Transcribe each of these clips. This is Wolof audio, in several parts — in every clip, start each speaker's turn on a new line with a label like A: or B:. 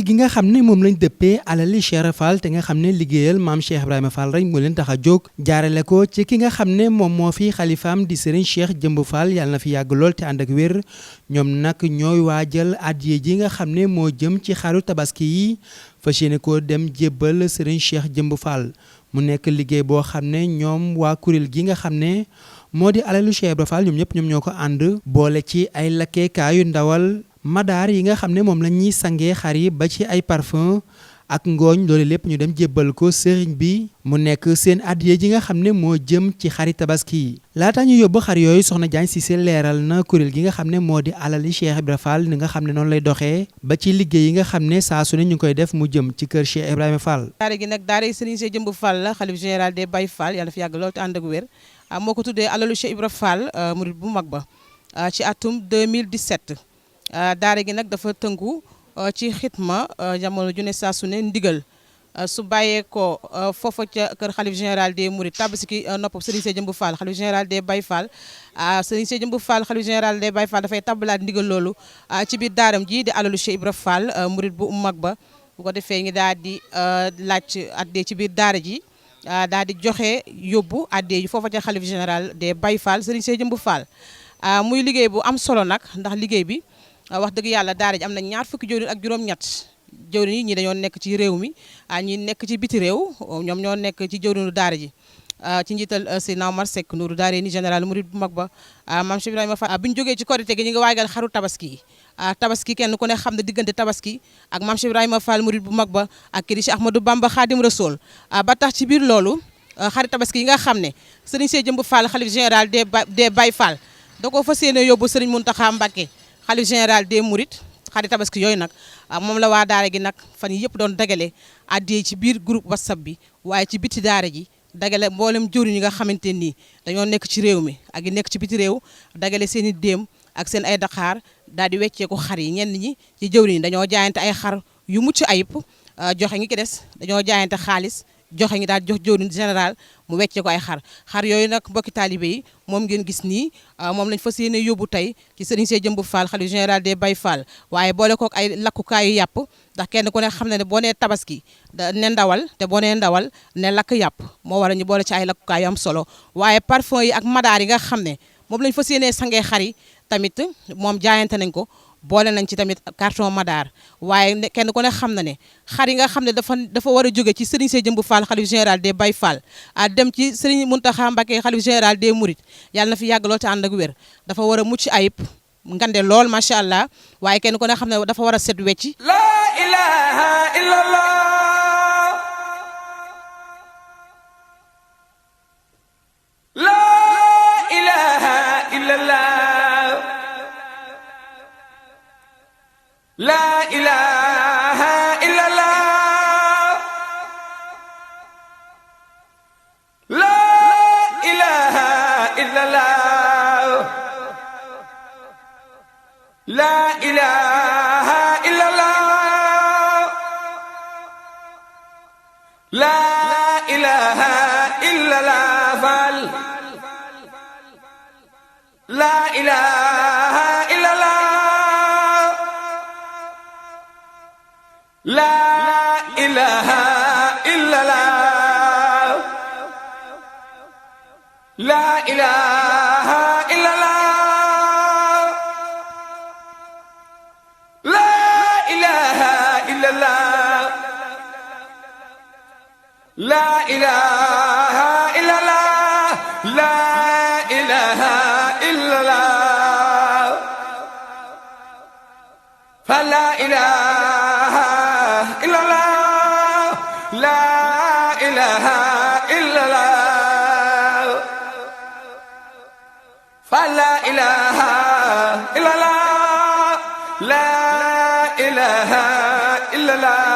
A: gi nga xam ne moom lañ dëppee alali Cheikh Ibra Fall te nga xam ne liggéeyal maam Cheikh Ibrahima Fall rek moo leen tax a jóg jaarale ko ci ki nga xam ne moom moo fi xalifaam di Serigne Cheikh Jëmb Fall yàlla na fi yàgg lool te ànd ak wér ñoom nag ñooy waajal addiya ji nga xam ne moo jëm ci xaru tabaski yi fas yéene ko dem jébbal Serigne Cheikh Jëmb Fall mu nekk liggéey boo xam ne ñoom waa kuréel gi nga xam ne moo di alalu Cheikh Ibra Fall ñoom ñëpp ñoom ñoo ko ànd boole ci ay lakkeekaayu ndawal madaar yi nga xam ne moom la ñuy sangee xar yi ba ci ay parfum ak ngooñ loolu lépp ñu dem jébbal ko sëriñ bi mu nekk seen addiya ji nga xam ne moo jëm ci xari tabaski yi laata ñu yóbbu xar yooyu soxna Diagne Cissé leeral na kuréel gi nga xam ne moo di alali Cheikh Ibra Fall ni nga xam ne noonu lay doxee ba ci liggéey yi nga xam ne saa su ne ñu ngi koy def mu jëm ci kër Cheikh Ibrahima Fall.
B: daara gi nag daara Serigne Cheikh Jëmb Fall la xalif général des Baye Fall yàlla fi yàgg lool te ànd ak wér moo ko tuddee alalu Cheikh Ibra Fall murid bu mag ba ci atum 2017 daara gi nag dafa tënku ci xitma jamono ju ne saa su ne ndigal su bàyyeekoo foofa ca kër xalif général des Mourides tabaski nopp Serigne Cheikh Jëmb Fall xalif général des Baye Fall Serigne Cheikh Jëmb Fall xalif général des Baye Fall dafay tabalaat ndigal loolu ci biir daaram ji di alalu Cheikh Ibra Fall murid bu mag ba bu ko defee ngi daal di laaj addee ci biir daara ji daal di joxe yóbbu addee yi foofa ca xalif général des Baye Fall Serigne Cheikh Jëmb Fall muy liggéey bu am solo nag ndax liggéey bi wax dëgg yàlla daara ji am na ñaar fukki jëwriñ ak juróom-ñett jëwriñ yi ñi dañoo nekk ci réew mi ñi nekk ci biti réew ñoom ñoo nekk ci jëwriñu daara ji ci njiital Seydina Omar Seck Nourou daare ni général Mouride bu mag ba maam Cheikh Ibrahima Fall bu ñu jógee ci korité gi ñu ngi waagal xaru tabaski yi tabaski kenn ku ne xam ne diggante tabaski ak maam Cheikh Ibrahima Fall Mouride bu mag ba ak kii di Cheikh Ahmadou Bamba Khadim Rasoul ba tax ci biir loolu xari tabaski yi nga xam ne Serigne Cheikh Jëmb Fall xalif général des Baye Fall da ko fas yéene yóbbu Serigne Mountakha Mbacké xalif général des Mourides xari tabaski yooyu nag moom la waa daara gi nag fan yii yëpp doon dagale addiyee ci biir groupe WhatsApp bi waaye ci biti daara ji dagale mboolem jëwriñ yi nga xamante nii dañoo nekk ci réew mi ak yi nekk ci biti réew dagale seen i déem ak seen ay daqaar daal di wecceeku xar yi ñenn ñi ci jëwriñ yi dañoo jaayante ay xar yu mucc ayib joxe ngi ki des dañoo jaayante xaalis joxe ngi daal jox jëwriñ général mu wecce ko ay xar yooyu nag mbokki taalibe yi moom ngeen gis nii moom lañ fas yéene yóbbu tey ci Serigne Cheikh Jëmb Fall xalif général des Baye Fall waaye boole kook ay lakkukaayu yàpp ndax kenn ku ne xam na ne boo nee tabaski ne ndawal te boo nee ndawal ne lakk yàpp moo war a ñu boole ci ay lakkukaay yu am solo waaye parfum yi ak madaar yi nga xam ne moom lañ fas yéene sangee xar yi tamit moom jaayante nañ ko boole nañ ci tamit carton madaar waaye kenn ku ne xam na ne xar yi nga xam ne dafa war a jóge ci Serigne Cheikh Jëmb Fall xalif général des Baye Fall dem ci Serigne Mountakha Mbacké xalif général des Mourides yàlla na fi yàgg lool te ànd ak wér dafa war a mucc ayib ngande lool macha allah waaye kenn ku ne xam ne dafa war a set wecci
C: la ilaha illallah la ilaha illallah La ilaha illallah La ilaha illallah La ilaha illallah La ilaha illallah Fall La ilaha illallah La ilaha illallah La ilaha illallah La ilaha illallah La ilaha illallah La ilaha illallah Fa la ilaha illallah La ilaha illallah Fa la ilaha illallah La ilaha illallah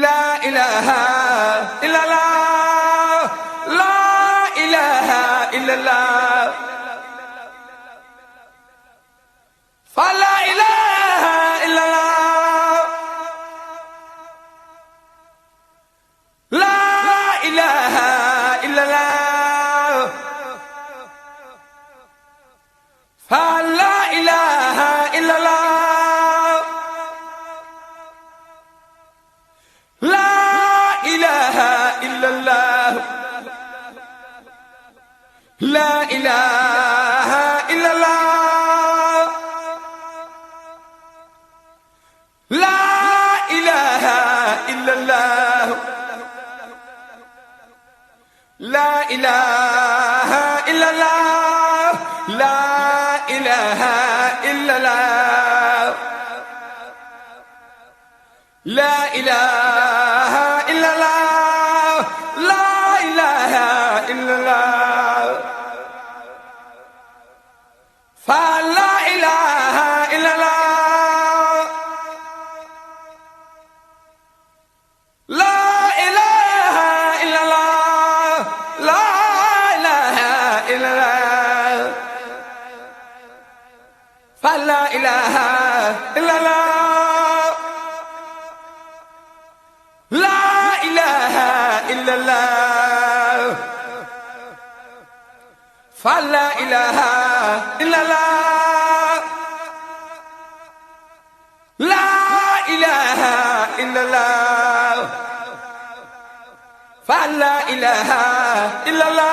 C: La ilaha illallah La ilaha illallah Fa la ilaha illallah La ilaha illallah Fa la ilaha illallah لا إله إلا الله لا إله إلا الله لا إله إلا الله لا إله إلا الله لا إله إلا الله لا إله إلا الله فلا إله إلا الله لا إله إلا الله لا إله إلا الله فلا إله إلا الله لا إله إلا الله فلا إله إلا الله لا إله إلا الله فلا إله إلا الله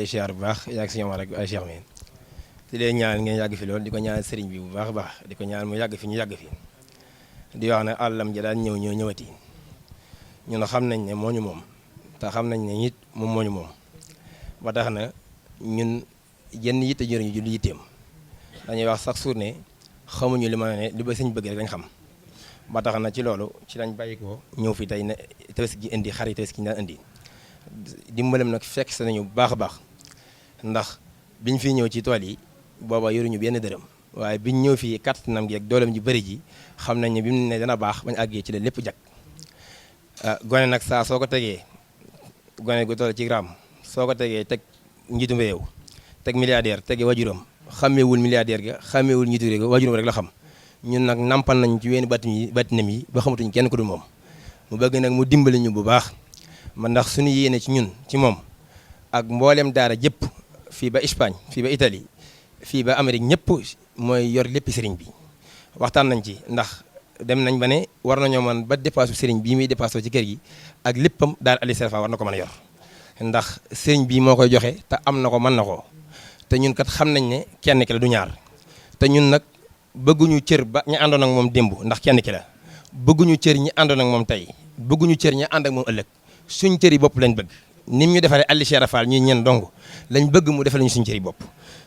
D: siyaar bu baax yaa ngi si ñoom rek ay Cheikh mi di leen ñaan ngeen yàgg fi lool di ko ñaan sëriñ bi bu baax a baax di ko ñaan mu yàgg fi ñu yàgg fi di wax ne àllam ja daan ñëw ñëwati ñun xam nañ ne moo ñu moom te xam nañ ne it moom moo ñu moom ba tax na ñun jenn yitte jëriñu ju yitteem dañuy wax sax suur ne xamuñu li ma ne li ba sëñ bëgg rek lañ xam ba tax na ci loolu ci lañ bàyyi ko ñëw fi tey ne Tabaski gi indi xar yi Tabaski ñu daan indi dimbalem nag fekk sa nañu bu baax a baax ndax biñ fi ñëw ci tool yi booba yoruñu benn dërëm waaye biñ ñëw fii kattanam gi ak dooleem ji bëri ji xam nañ ne bi mu ne dana baax bañ àggee ci la lépp jag gone nag saa soo ko tegee gone gu toll ci raam soo ko tegee teg njiitum réew teg milliardaire tege wajuram xàmmeewul milliardaire ga xàmmeewul njiitu réew ga wajuram rek la xam ñun nag nampal nañ ci wenn bàttinam yi ba xamatuñ kenn ku dul moom mu bëgg nag mu dimbali ñu bu baax man ndax suñu yéene ci ñun ci moom ak mboolem daara jëpp fii ba Espagne fii ba Italie fii ba Amérique ñëpp mooy yor lépp sëriñ bi waxtaan nañ ci ndax dem nañ ba ne war nañoo mën ba dépasse sëriñ bii muy dépasse ci kër gi ak léppam daal Aliou Serapha war na ko mën a yor ndax sëriñ bii moo koy joxe te am na ko mën na ko te ñun kat xam nañ ne kenn ki la du ñaar te ñun nag bëgguñu cër ba ñu àndoon ak moom démb ndax kenn ki la bëgguñu cër ñi àndoon ak moom tey bëgguñu cër ñi ànd ak moom ëllëg suñ cër yi bopp lañ bëgg nim ñu defaree Aliou Serapha ñuy ñen dong lañ bëgg mu defal ñu suñ cër yi bopp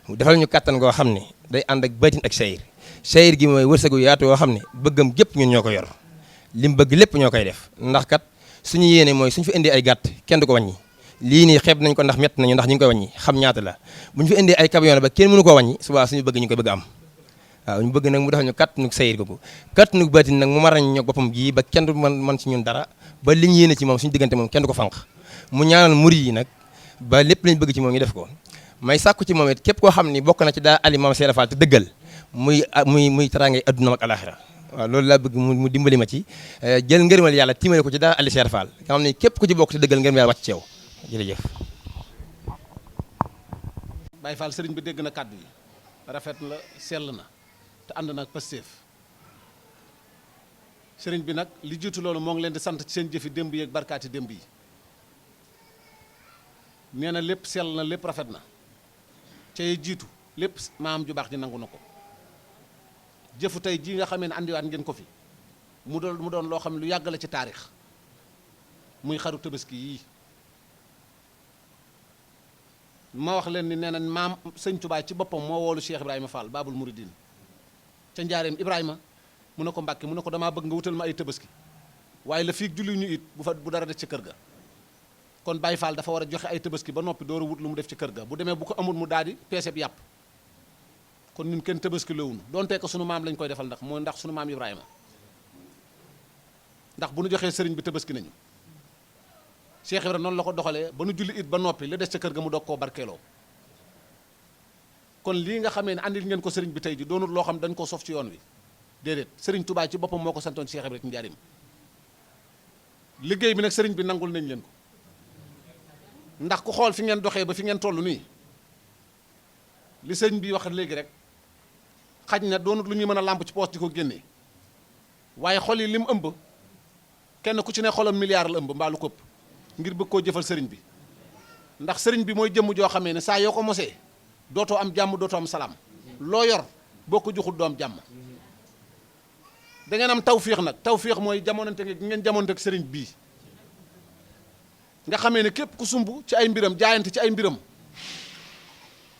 D: mu defal ñu kattan goo xam ne day ànd ak batin ak sayir sayir gi mooy wërsëgu yaatu yoo xam ne bëggam gépp ñun ñoo ko yor lim bëgg lépp ñoo koy def ndax kat suñu yéene mooy suñu fi indi ay gàtt kenn du ko wàññi lii nii xeeb nañ ko ndax mett nañu ndax ñu ngi koy wàññi xam ñaata la bu ñu fi indee ay camion ba kenn mënu koo wàññi suba suñu bëgg ñu koy bëgg am waaw ñu bëgg nag mu defal ñu kattanu sayir googu kattanu batin nag mu marañ ñoo boppam gii ba kenn du man ci ñun dara ba li ñu yéene ci moom suñu diggante moom kenn du ko fànq mu ñaanal murid yi nag ba lépp lañ bëgg ci moom ñu def ko may sàkku ci moom it képp koo xam ni bokk na ci daa ali Maam Cheikh Fall te dëggal muy taraangay adduna ak alaxira waaw loolu laa bëgg mu dimbali ma ci jël ngërëmal yàlla tiimale ko ci daa ali Cheikh Fall nga xam ne képp ku ci bokk te dëggal ngërëm yàlla wàcc ci yow jërëjëf
E: Baye Fall sëriñ bi dégg na kàddu yi rafet la sell na te ànd nag Pastef sëriñ bi nag li jiitu loolu moo ngi leen di sant ci seen jëfi démb yi ak barkaati démb yi nee na lépp sell na lépp rafet na ca jiitu lépp maam ju baax ji nangu na ko jëfu tey jii nga xamee ne andiwaat ngeen ko fi mu doon loo xam ne lu yàgg la ci taarix muy xaru tabaski yii ma wax leen ni nee na maam sëñ Tuubaa ci boppam moo woolu Cheikh Ibrahima Fall Babul Mouridine ca njaareem Ibrahima mu ne ko Mbàkke mu ne ko damaa bëgg nga wutal ma ay tabaski waaye la fii julli ñu it bu dara def ci kër ga kon Baye Fall dafa war a joxe ay tabaski ba noppi door a wut lu mu def ci kër ga bu demee bu ko amul mu daal di peese bi yàpp kon ñun kenn tabaski lawunu donte ko sunu maam lañ koy defal ndax sunu maam Ibrahima ndax bu nu joxee sëriñ bi tabaski nañu Cheikh Ibrahima noonu la ko doxalee ba nu julli it ba noppi la des ca kër ga mu doog koo barkeeloo kon lii nga xamee ne andil ngeen ko sëriñ bi tey ji doonul loo xam dañ koo sof ci yoon wi déedéet sëriñ Touba ci boppam moo ko santoon Cheikh Ibrahima ci njaarim liggéey bi nag sëriñ bi nangul nañ leen ko ndax ku xool fi ngeen doxee ba fi ngeen toll nii li sëriñ bi wax léegi rek xaj na doonut lu ñuy mën a làmp ci poos di ko génnee waaye xol yi lim ëmb kenn ku ci ne xolam milliard la ëmb mbaa lu këpp ngir bëgg koo jëfal sëriñ bi ndax sëriñ bi mooy jëmm joo xamee ne saa yoo ko mosee dootoo am jàmm dootoo am salaam loo yor boo ko joxul doom jàmm da ngeen am tawféex nag tawféex mooy jamonante gi ngeen jamonante ak sëriñ bii nga xamee ne képp ku sumb ci ay mbiram jaayante ci ay mbiram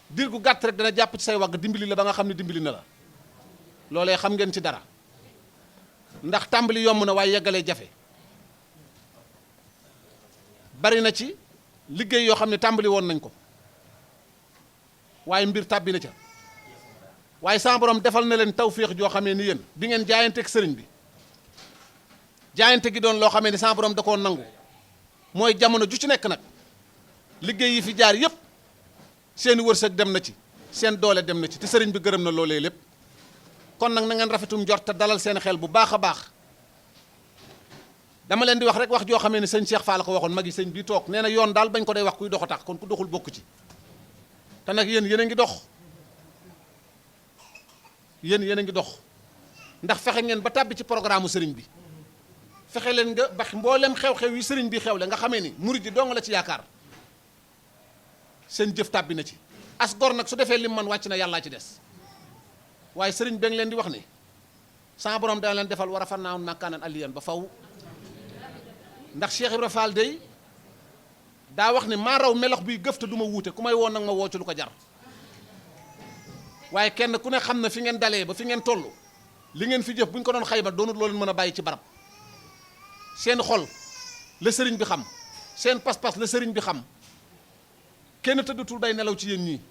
E: diir gu gàtt rek dana jàpp ci say wagg dimbali la ba nga xam ne dimbali na la loolee xam ngeen ci dara ndax tàmbali yomb na waaye yeggalee jafe bari na ci liggéey yoo xam ne tàmbali woon nañ ko waaye mbir tàbbi na ca waaye sama borom defal na leen tawféex joo xamee ni yéen bi ngeen jaayante ak sëriñ bi jaayante gi doon loo xamee ni sama borom da koo nangu mooy jamono ju ci nekk nag liggéey yi fi jaar yépp seeni wërsëg dem na ci seen doole dem na ci te sëriñ bi gërëm na loolee lépp kon nag na ngeen rafetum njort te dalal seen xel bu baax a baax dama leen di wax rek wax joo xamee ne sëñ Cheikh Fall ko waxoon magi sëñ bii toog nee na yoon daal bañ ko day wax kuy dox a tax kon ku doxul bokku ci te nag yéen a ngi dox yéen a ngi dox ndax fexe ngeen ba tàbbi ci programme sëriñ bi fexe leen nga ba mboolem xew-xew yi sëriñ bi xewle nga xamee ni murid yi dong la ci yaakaar seen jëf tàbbi na ci as gor nag su defee lim man wàcc na yàllaa ci des waaye sëriñ bi ngi leen di wax ni sama borom dana leen defal war a fannaawoon makaanan aliyan ba faw ndax Cheikh Ibra Fall day daa wax ne maa raw melax buy gëf te du ma wuute ku may woon nag ma woo ci lu ko jar waaye kenn ku ne xam na fi ngeen dalee ba fi ngeen toll li ngeen fi jëf bu ñu ko doon xayma doonut loo leen mën a bàyyi ci barab seen xol la sëriñ bi xam seen pas-pas la sëriñ bi xam kenn tëddatul bay nelaw ci yéen ñii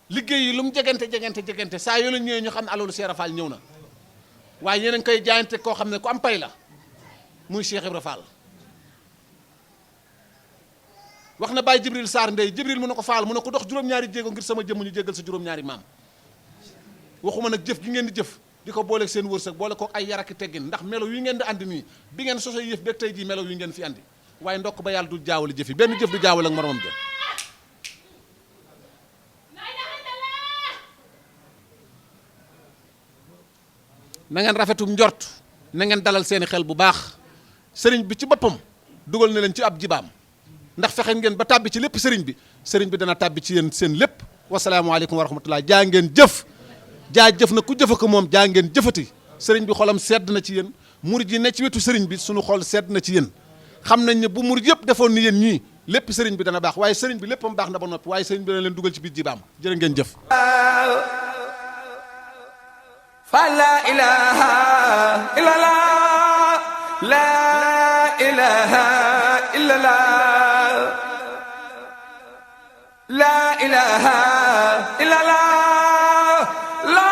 E: liggéey yi lu mu jegante saa yoo la ñëwee ñu xam ne alalu Cheikh Ibra Fall ñëw na waaye yéen a ngi koy jaayante koo xam ne ku am pay la muy Cheikh Ibra Fall wax na Baye Jibril Sarr Ndey Jibril mu ne ko Fall mu ne ko dox juróom-ñaari jéego ngir sama jëmm ñu jéggal sa juróom-ñaari maam waxuma nag jëf gi ngeen di jëf di ko booleeg seen wërsëg boole ko ay yaraki teggin ndax melo yu ngeen di andi nii bi ngeen soso yëf beeg tey jii melo yu ngeen fi andi waaye ndokk ba yàlla du jaawale jëf yi benn jëf du jaawale ak moromam jëf na ngeen rafetum njort na ngeen dalal seeni xel bu baax sëriñ bi ci boppam dugal na leen ci ab jibaam ndax fexe ngeen ba tàbbi ci lépp sëriñ bi dana tàbbi ci yéen seen lépp wasalaamaaleykum wa rahmatullah jaa ngeen jëf jaa jëf na ku jëfa ko moom jaa ngeen jëfati sëriñ bi xolam sedd na ci yéen murid yi ne ci wetu sëriñ bi suñu xol sedd na ci yéen xam nañ ne bu murid yëpp defoon ni yéen ñii lépp sëriñ bi dana baax waaye sëriñ bi léppam baax na ba noppi waaye sëriñ bi dana leen dugal ci biir jibaam jërë ngeen jëf
C: fa la ilaha illallah la ilaha illallah la ilaha illallah la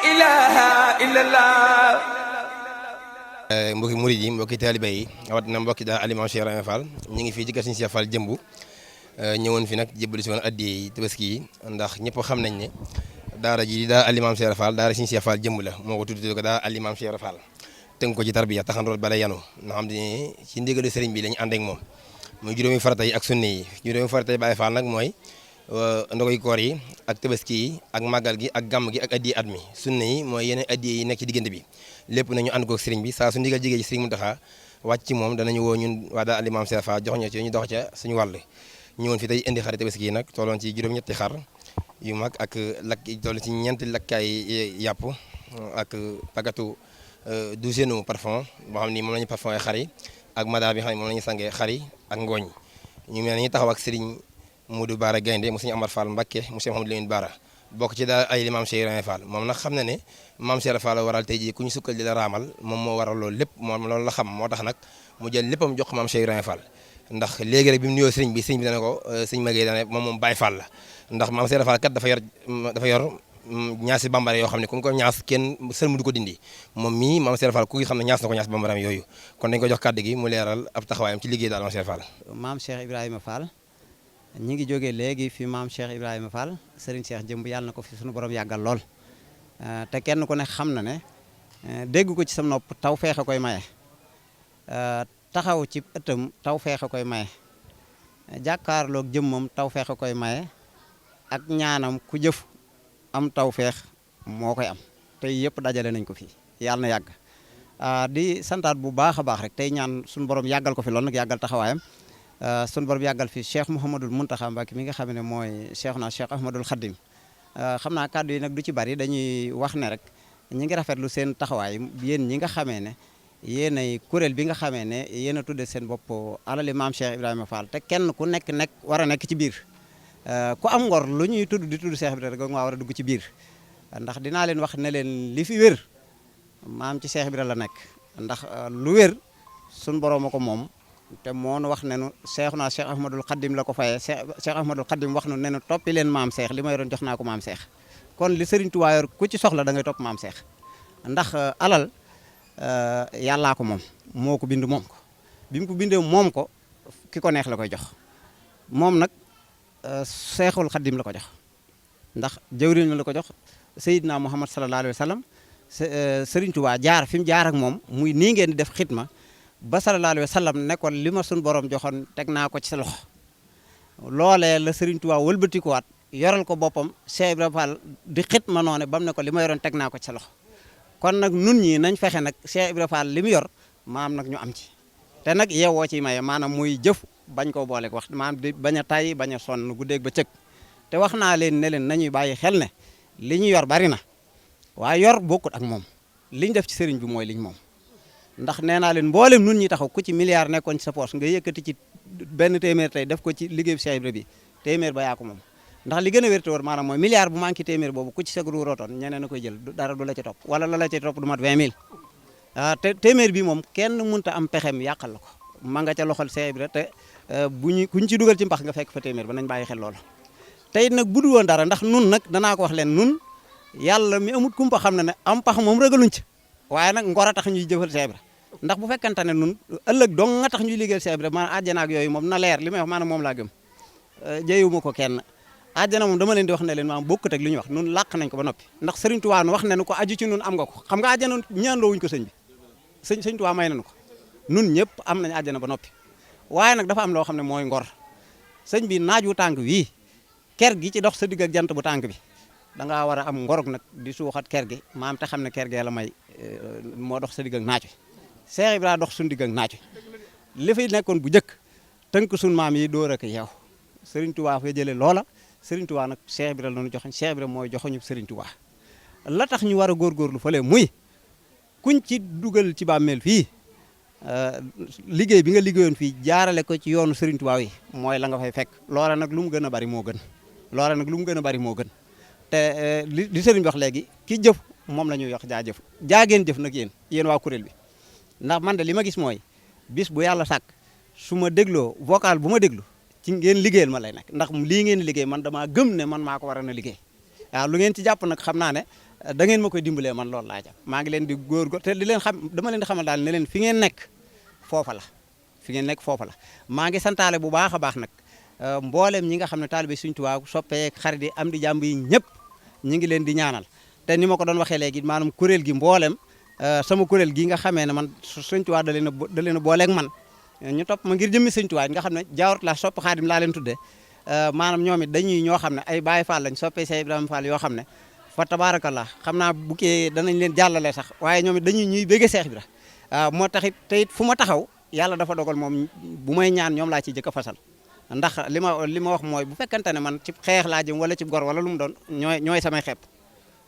C: ilaha illallah
D: mbokki murid yi mbokki taalibe yi rawatina mbokki daal Alimam Cheikh Ibrahima Fall ñu ngi fii ci kër Serigne Cheikh Fall jëmbu ñëwoon fi nag jébbali si woon addiya yi tabaski yi ndax ñëpp xam nañ ne daara ji daal Alimam Cheikh Fall daara Serigne Cheikh Fall jëmb la moo ko tuddee ko daal Alimam Cheikh Fall tënk ko ci tarbiya taxandool bala yanu nga xam ne ci ndigalu sëriñ bi lañu ànd ak moom muy juróomi farata yi ak sunna yi juróomi farata yi Baye Fall nag mooy ndogoy koor yi ak tabaski yi ak màggal gi ak gàmm gi ak addiya at mi sunna yi mooy yeneen addiya yi nekk ci diggante bi lépp nañu ànd koog sëriñ bi saa su ndigal jigée ci sëriñ Mountakha wàcc ci moom danañu woo ñun waa daal Maam Cheikh Fall jox ñu ci ñu dox ca suñu wàll ñëwoon fi tey indi xari tabaski yi nag tolloon ci juróom-ñetti xar yu mag ak lakk toll ci ñeenti lakkaay yàpp ak pagatu douzaine parfum boo xam ni moom la ñu parfum xar yi ak madaar bi xam ne moom la ñu sangee xar yi ak ngooñ ñu mel ni taxaw ak sëriñ Modou Bara Gaynde mu sëriñ Amar Fall Mbacké mu sëriñ Mouhamadou Lamine Bara bokk ci daal ay li Maam Cheikh Ibrahima Fall moom nag xam na ne Maam Cheikh Fall waral tey jii ku ñu sukkal di la raamal moom moo waral loolu lépp moom loolu la xam moo tax nag mu jël léppam jox ko Maam Cheikh Ibrahima Fall ndax léegi rek bi mu nuyoo sëriñ bi dana ko sëriñ Maguette dana moom Baye Fall la ndax Maam Cheikh Fall kat dafa yor ñaasi bambara yoo xam ne ku ko ñaas kenn sëlmu du ko dindi moom mii Maam Cheikh Fall ku xam ne ñaas na ko ñaas bambaram yooyu kon dañ ko jox kàddu gi mu leeral ab taxawaayam ci liggéey daal Maam Cheikh Fall.
F: Maam Cheikh Ibrahima Fall ñi ngi jógee léegi fi Maam Cheikh Ibrahima Fall Serigne Cheikh jëmb yàlla na ko fi suñu borom yàggal lool te kenn ku ne xam na ne dégg ko ci sam nopp taw feexe koy maye taxaw ci ëttam taw feexe koy maye jàkkaarloog jëmmam taw feexe koy maye ak ñaanam ku jëf am taw feex moo koy am tey yëpp dajale nañ ko fii yàlla na yàgg di santaat bu baax a baax rek tey ñaan suñu borom yàggal ko fi lool nag yàggal taxawaayam suñu borom yàggal fi Cheikh Mouhamadul Mountakha Mbacké mi nga xam ne mooy Cheikh Ahmadul Khadim xam naa kàddu yi nag du ci bari dañuy wax ne rek ñi ngi rafetlu seen taxawaay yéen ñi nga xamee ne yéenay kuréel bi nga xamee ne yéen a tudde seen bopp alali Maam Cheikh Ibrahima Fall te kenn ku nekk war a nekk ci biir ku am ngor lu ñuy tudd di tudd Cheikh Ibrahima rek nga war a dugg ci biir ndax dinaa leen wax ne leen li fi wér maam ci Cheikh Ibrahima la nekk ndax lu wér suñ borom a ko moom te moo nu wax ne nu Cheikh Ahmadul Khadim la ko fayee Cheikh Ahmadul Khadim wax nu ne nu toppi leen maam Cheikh li ma yoroon jox naa ko maam Cheikh kon li Serigne Touba yor ku ci soxla da ngay topp maam Cheikh ndax alal yàllaa ko moom moo ko bind moom ko bi mu ko bindee moom ko ki ko neex la koy jox moom nag Cheikhul Khadim la ko jox ndax jawriñ la ko jox Seydina Muhammad sallallahu alayhi wa sallam Serigne Touba jaar fi mu jaar ak moom muy nii ngeen di def xidma ba sallallahu alayhi wa sallam nekkoon li ma suñ borom joxoon teg naa ko ci sa loxo loolee la Serigne Touba wëlbatikuwaat yoral ko boppam Cheikh Ibrahima Fall di xidma noone ba mu ne ko li ma yoroon teg naa ko ci sa loxo kon nag nun ñi nañ fexe nag Cheikh Ibrahima Fall li mu yor maam nag ñu am ci te nag yeewoo ci maye maanaam muy jëf bañ koo booleeg wax maanaam di bañ a tay bañ a sonn guddeeg ba cëg te wax naa leen ne leen nañuy bàyyi xel ne li ñu yor bari na waaye yor bokkut ak moom liñ def ci sëriñ bi mooy liñ moom ndax nee naa leen mboolem nun ñi taxaw ku ci milliard nekkoon ci sa poche nga yëkkati ci benn téeméer tey def ko ci liggéey bi Cheikh Ibrahima bi téeméer ba yaa ko moom ndax li gën a wér te wóor maanaam mooy milliard bu manqué téeméer boobu ku ci sa guru rotoon ñeneen a koy jël dara du la ci topp wala la la ci topp du mat 20 000 te téeméer bi moom kenn mënta am pexem yàqal la ko ma nga ca loxol Cheikh Ibrahima te kuñ ci dugal ci mbax nga fekk fa téeméer ba nañ bàyyi xel loolu te it nag bu dul woon dara ndax nun nag danaa ko wax leen nun yàlla mi amut kumpa xam na ne am pax moom ragaluñ ci waaye nag ngor a tax ñuy jëfal Cheikh Ibrahima ndax bu fekkante ne nun ëllëg dong nga tax ñuy liggéeyal Cheikh Ibrahima maanaam àjjana ak yooyu moom na leer li may wax maanaam moom laa gëm jeyuma ko kenn àjjana moom dama leen di wax ne leen maanaam bokkut ak li ñu wax nun làq nañ ko ba noppi ndax Serigne Touba wax ne nu ko aju ci nun am nga ko xam nga àjjana ñaanloo wuñ ko sëñ bi sëñ Touba may nañu ko nun ñëpp am nañ àjjana ba noppi waaye nag dafa am loo xam ne mooy ngor sëñ bi naaj wu tànk wii ker gi ci dox sa digg ak jant bu tànk bi da ngaa war a am ngorog nag di suuxat ker gi maam te xam ne ker gee la may moo dox sa digg ak naaj wi Cheikh Ibrahima dox suñu digg ak naaj wi li fi nekkoon bu njëkk tënk suñu maam yi door ak yow Serigne Touba fa jëlee loola Serigne Touba nag Cheikh Ibrahima la ñu joxoñ Cheikh Ibrahima mooy joxoñu Serigne Touba la tax ñu war a góorgóorlu fële muy kuñ ci dugal ci bàmmeel fii liggéey bi nga liggéeyoon fii jaarale ko ci yoonu Serigne Touba yi mooy la nga fay fekk loola nag lu mu gën a bari moo gën loola nag lu mu gën a bari moo gën te li Serigne wax léegi ki jëf moom la ñuy wax jaajëf jaageen jëf nag yéen waa kuréel bi ndax man de li ma gis mooy bis bu yàlla sàkk su ma dégloo vocal bu ma déglu ci ngeen liggéeyal ma lay nekk ndax lii ngeen liggéey man damaa gëm ne man maa ko war a liggéey waaw lu ngeen ci jàpp nag xam naa ne da ngeen ma koy dimbalee man loolu laa jàpp maa ngi leen di góorgóor te di leen xam dama leen di xamal daal ne leen fi ngeen nekk foofa la fi ngeen nekk foofa la maa ngi santaale bu baax a baax nag mboolem ñi nga xam ne taalibe Sëriñ Tuubaa soppee xarit yi am di jàmb yi ñëpp ñi ngi leen di ñaanal te ni ma ko doon waxee léegi maanaam kuréel gi mboolem sama kuréel gi nga xamee ne man Sëriñ Tuubaa da leen a booleeg man ñu topp ma ngir jëmmi Sëriñ Tuubaa nga xam ne jaawat la sopp xaadim laa leen tuddee maanaam ñoom it dañuy ñoo xam ne ay Baye Fall lañ soppee Cheikh Ibrahima Fall yoo xam ne fa tabaarakallah xam naa bu kee danañ leen jàllale sax waaye ñoom it dañuy ñuy bëgg Cheikh Ibra moo tax it te it fu ma taxaw yàlla dafa dogal moom bu may ñaan ñoom laa ci jëkk a fasal ndax li ma wax mooy bu fekkante ne man ci xeex laa jëm wala ci gor wala lu mu doon ñooy samay xepp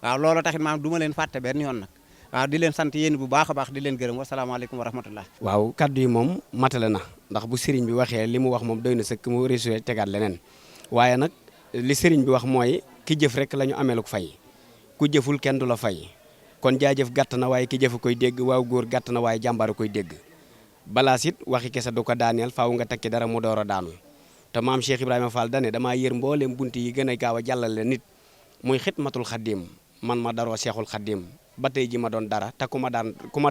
F: waaw loolu taxit maanaam du ma leen fàtte benn yoon nag waaw di leen sant yéen bu baax a baax di leen gërëm wasalaamaaleykum wa rahmatullah.
G: waaw kaddu yi moom matale na ndax bu sëriñ bi waxee li mu wax moom doy na sëkk mu réussir tegaat leneen waaye nag li sëriñ bi wax mooy ki jëf rek la ñu ameeluk fay ku jëful kenn du la fay kon jaajëf gàtt na waaye ki jëf koy dégg waaw góor gàtt na waaye jàmbaar koy dégg balaas it waxi kese du ko daaneel faaw nga tekki dara mu door a daanu te maam Cheikh Ibrahima Fall dane damaa yër mbooleem bunt yi gën a gaaw a jàllale nit muy xidmatul xaddim man ma daroo Cheikhul Xaddim ba tey ji ma doon dara te ku ma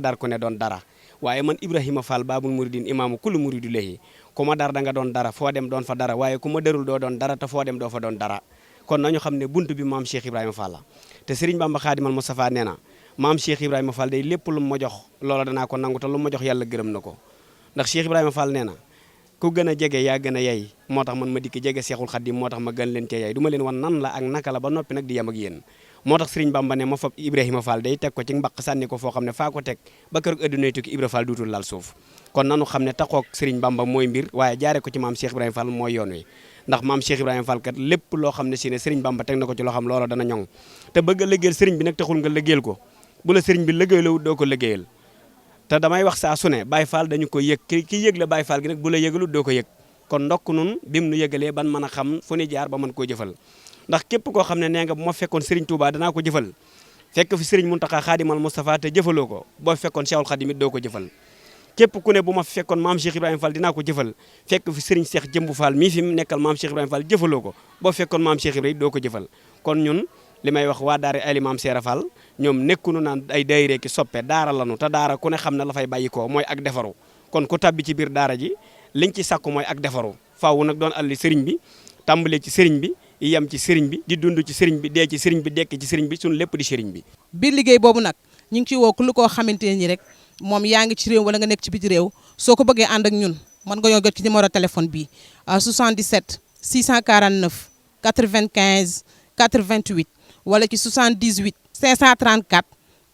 G: dar ku ne doon dara waaye man Ibrahima Fall baabul muridin imaamu kullu muridu lehi ku ma dar da nga doon dara foo dem doon fa dara waaye ku ma darul doo doon dara te foo dem doo fa doon dara kon nañu xam ne bunt bi maam Cheikh Ibrahima Fall la te Serigne Bamba Xaadimal Mustafa nee na maam Cheikh Ibrahima Fall day lépp lu ma jox loola danaa ko nangu te lu ma jox yàlla gërëm na ko ndax Cheikh Ibrahima Fall nee na ku gën a jege yaa gën a yey moo tax man ma dikk jege Cheikhul Xaddim moo tax ma gën leen cee yey du ma leen wan nan la ak naka la ba noppi nag di yem ak yéen moo tax Serigne Bamba ne ma fab Ibrahima Fall day teg ko ci mbaq sànni ko foo xam ne faa ko teg ba kër addunay tukki Ibra Fall duutul laal suuf kon nanu xam ne taxoog Serigne Bamba mooy mbir waaye jaare ko ci maam Cheikh Ibrahima Fall mooy yoon wi ndax maam Cheikh Ibrahima Fall kat lépp loo xam ne si ne Serigne Bamba teg na ko ci loo xam loola dana ñoŋ te bëgg a liggéeyal Serigne bi nag taxul nga liggéeyal ko bu la Serigne bi liggéeyaloo doo ko liggéeyal te damay wax saa su ne Baye Fall dañu ko yëg ki yëg la Baye Fall gi nag bu la yëgalu doo ko yëg kon ndokk nun bim nu yëgalee ban mën a xam fu ni jaar ba mën koo jëfal ndax képp koo xam ne nee nga bu ma fekkoon Serigne Touba danaa ko jëfal fekk fi Serigne Mountakha Khadimal Moustapha te jëfaloo ko boo fekkoon Cheikhul Khadim it doo ko jëfal képp ku ne bu ma fekkoon maam Cheikh Ibrahima Fall dinaa ko jëfal fekk fi Serigne Cheikh Jëmbu Fall mii fi mu nekkal maam Cheikh Ibrahima Fall jëfaloo ko boo fekkoon maam Cheikh Ibrahima doo ko jëfal kon ñun li may wax waa daara Ali Maam Seera Fall ñoom nekkunu naan ay daayira ki soppe daara lanu te daara ku ne xam ne la fay bàyyi ko mooy ak defaru kon ku tabbi ci biir daara ji liñ ci sàkku mooy ak defaru faaw nag doon alli sëriñ bi tàmbalee ci sëriñ bi yem ci sëriñ bi di dund ci sëriñ bi dee ci sëriñ bi dekk ci sëriñ bi suñu lépp di sëriñ bi
B: biir liggéey boobu nag ñu ngi ciy woo lu koo xamante ne ni rek moom yaa ngi ci réew wala nga nekk ci biti réew soo ko bëggee ànd ak ñun mën nga ñoo jot ci numéro téléphone bi 77 649 95 88 wala ci 78 534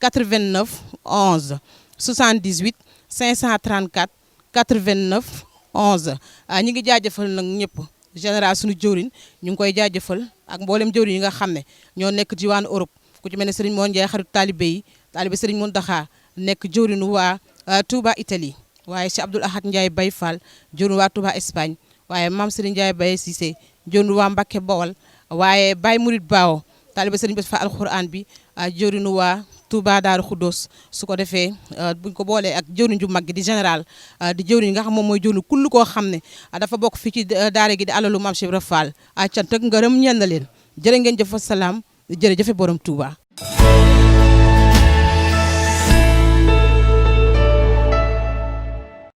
B: 89 11 78 534 89 11 ñi ngi jaajëfal nag ñëpp général suñu jëwriñ ñu ngi koy jaajëfal ak mboolem jëwriñ yi nga xam ne ñoo nekk diwaanu Europe ku ci mel ne Serigne Moon Ndiaye xaritu taalibe yi taalibe Serigne Mountakha nekk jëwriñu waa Touba Italie waaye Cheikh Abdoul Ahad Ndiaye Baye Fall jëwriñu waa Touba Espagne waaye Mame Serigne Ndiaye Baye Cissé jëwriñu waa Mbacké Bawol waaye Baye Mourid Bao taalibe Serigne Bass Fall alxuraan bi jëwriñu waa Touba Daaru Khoudoss su ko defee buñ ko boolee ak jëwriñ ju mag gi di général di jëwriñ nga xam moom mooy jëwriñ kull koo xam ne dafa bokk fii ci daara gi di alalu Mame Cheikh Ibra Fall cant ak ngërëm ñeel na leen jërë ngeen jëf salaam jërëjëfe borom Touba